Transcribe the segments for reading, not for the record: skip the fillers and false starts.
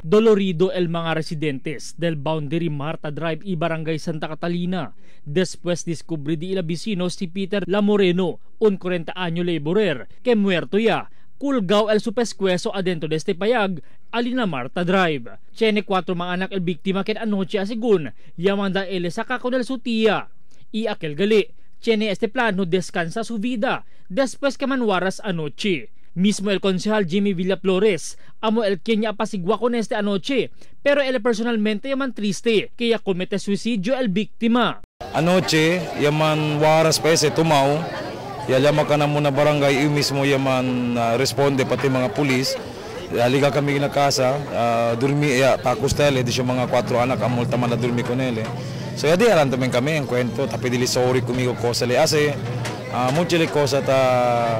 Dolorido el mga residentes del Boundary Marta Drive y Barangay Santa Catalina después descubrí di ila vecino si Peter Lamoreno, un 40 año laborer, que muerto ya, kulgaw el su pescuezo adentro de este payag, alina Marta Drive. Tiene 4 mga anak el víctima que anoche asigun, yamanda el saka con el su tía. Y aquel gali, tiene este plano descansa su vida después que manwaras anoche. Mismo el concejal Jimmy Villaflores, amo el quien ya apasigua con este anoche, pero él personalmente yaman triste, que ya comete suicidio el víctima. Anoche, yaman waras pa ese tumaw, ya llama ka na muna barangay, yung mismo yaman responde pati mga pulis. Aliga kami na casa, durmi, ya, takos tele, di siya mga 4 anak, amul taman na durmi con él. So ya di alam tamen kami ang kwento, tapi dili sorry kumigo cosa le hace, mucho le cosa ta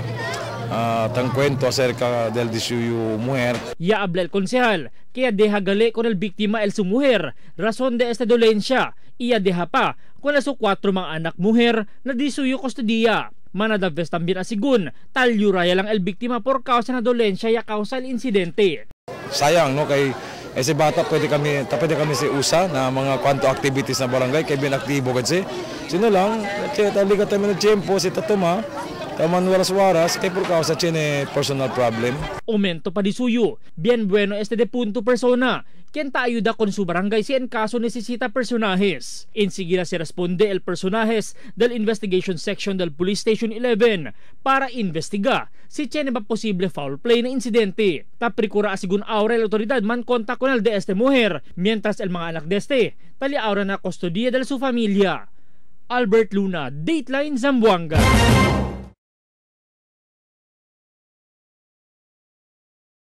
tan cuento acerca del de su mujer. Ya habla el concejal, que deja gali con el víctima el su mujer, razón de esta dolencia, y ya deja pa con el su 4 mga anak mujer na di suyo custodia. Manadaves también asigun, talyuraya lang el víctima por causa na dolencia ya causa el incidente. Sayang, no, kay ese bata pwede kami si usa na mga kwanto activities na barangay, kay bien aktibo kasi. Sino lang, che, taliga tayo ng tiempo, si Tatuma, taman waras-waras, kay por causa tiene personal problem. Aumento pa di suyo, bien bueno este de punto persona, quien ta ayuda con su barangay si en caso necesita personajes. Enseguida se responde el personajes del Investigation Section del Police Station 11 para investigar si tiene ba posible foul play na incidente. Taprikura asigun aura el autoridad man kontak con el de este mujer, mientras el mga anak de este, tali aura na custodia de su familia. Albert Luna, Dateline Zamboanga.